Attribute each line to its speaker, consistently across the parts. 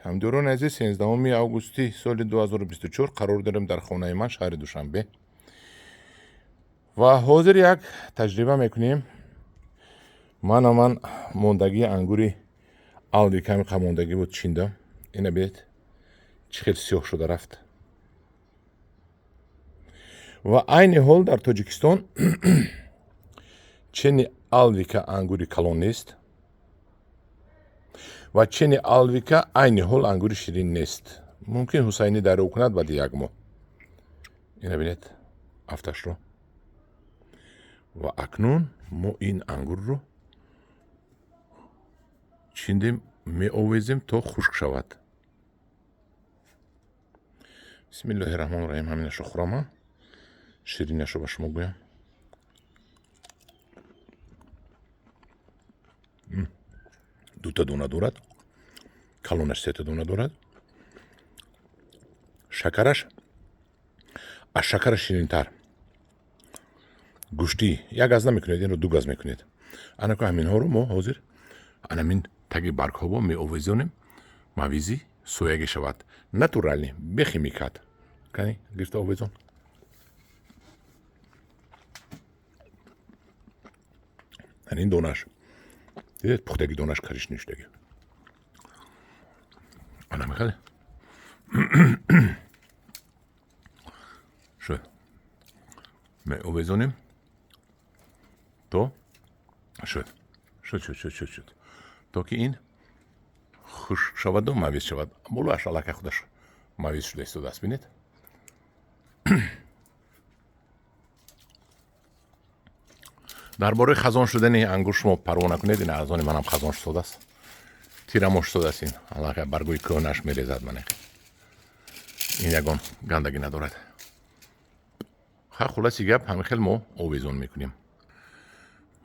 Speaker 1: Ҳамдиёрони азиз, 13 августи соли 2024 қарор дорем дар хонаи ман, шаҳри Душанбе. Ва ҳозир як таҷриба мекунем. Мана ман мондагии ангури Алвика ҳамиқа мондагӣ буд, чиндам. Ина бинед, чӣ хел сиёҳ шуда рафт. Ва айни ҳол дар Тоҷикистон чени Алвика ангури калон нест ва чени Алвика айни ҳол ангури ширин нест. Мумкин Ҳусайнӣ дарёб кунад баъди як моҳ. Ина бинед афташро. Ва акнун мо ин ангурро чиндем, меовезем то хушк шавад. Бисмиллоҳи раҳмони раҳим. Ҳаминашро хӯрам, ширинашро ба шумо гӯям. Дута дона дорад, калонаш сета дона дорад. Шакараш аз шакараш ширинтар. Гӯштӣ як газ намекунед, инро ду газ мекунед. Анако ҳаминҳоро мо ҳозир анамин таги баргҳово меовезонем, мавизи соягӣ шавад. Натуральный, бехимикат. Кани гирифта овезон. Ин донаш. Дидед, пухтаги донаш коричневый шудаги. Ана мехале. Шуд. Меовезонем то шуд. Шуд, шуд, шуд, шуд, шуд. То ки ин хушк шаваду мавиз шавад. Болояш аллакай худаш мавиз шуда истодааст, бинед. Дар бораи хазон шудани ангур шумо парво накунед, ин аз они манам хазон шудааст. Тирамоҳ шудааст ин. Аллакай баргои кӯҳнаш мерезад мане. Ин ягон гандагӣ надорад. Ха, хулоси гап, ҳамин хел мо овезон мекунем.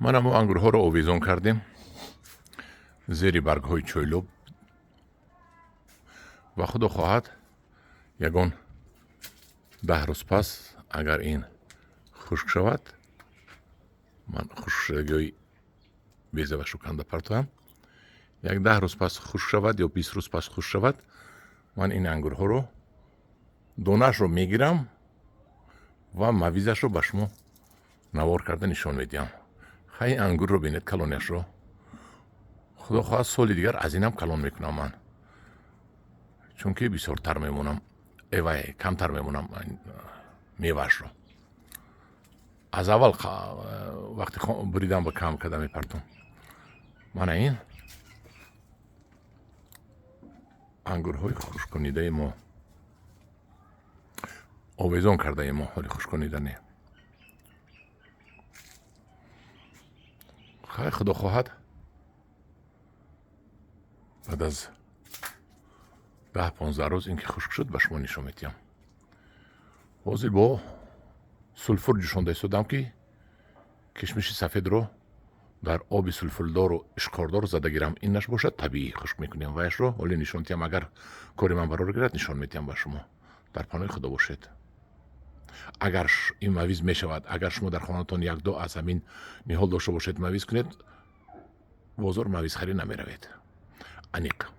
Speaker 1: Мана мо ангурҳоро овезон кардем зери баргҳои чойлоб ва худо хоҳад ягон 10 рӯз пас агар ин хушк шавад, ман хушкшудагиҳои безавашу канда партоям. Як 10 рӯз пас хушк шавад ё 20 рӯз пас хушк шавад, ман ин ангурҳоро донаашро мегирам ва мавизашро ба шумо навор карда нишон медиҳам. Хай, ин ангурро бинед, калонияшро. Худо хоҳад соли дигар аз инам калон мекунам ман, чунки бисёртар мемонам, вай камтар мемонам меваашро. Аз аввал вақти буридам ба кам карда мепартом. Мана ин ангурҳои хушконидаи мо, овезон кардаи мо, ҳоли хушконида не. Хай, худо хоҳад баъд аз 10-15 рӯз ин ки хушк шуд, ба шумо нишон медиҳам. Ҳозир бо сулфур ҷӯшонда истодам, ки кишмиши сафедро дар оби сулфурдору ишқордор зада гирам. Инаш бошад табиӣ хушк мекунем. Ваяшро ҳоле нишон диҳам, агар кори ман барор гирад, нишон медиҳам ба шумо. Дар паноҳи худо бошед. Агар ин мавиз мешавад, агар шумо дар хонатон як-ду аз ҳамин ниҳол дошта бошед, мавиз кунед, бозор мавизхарӣ намеравед. Аниқ.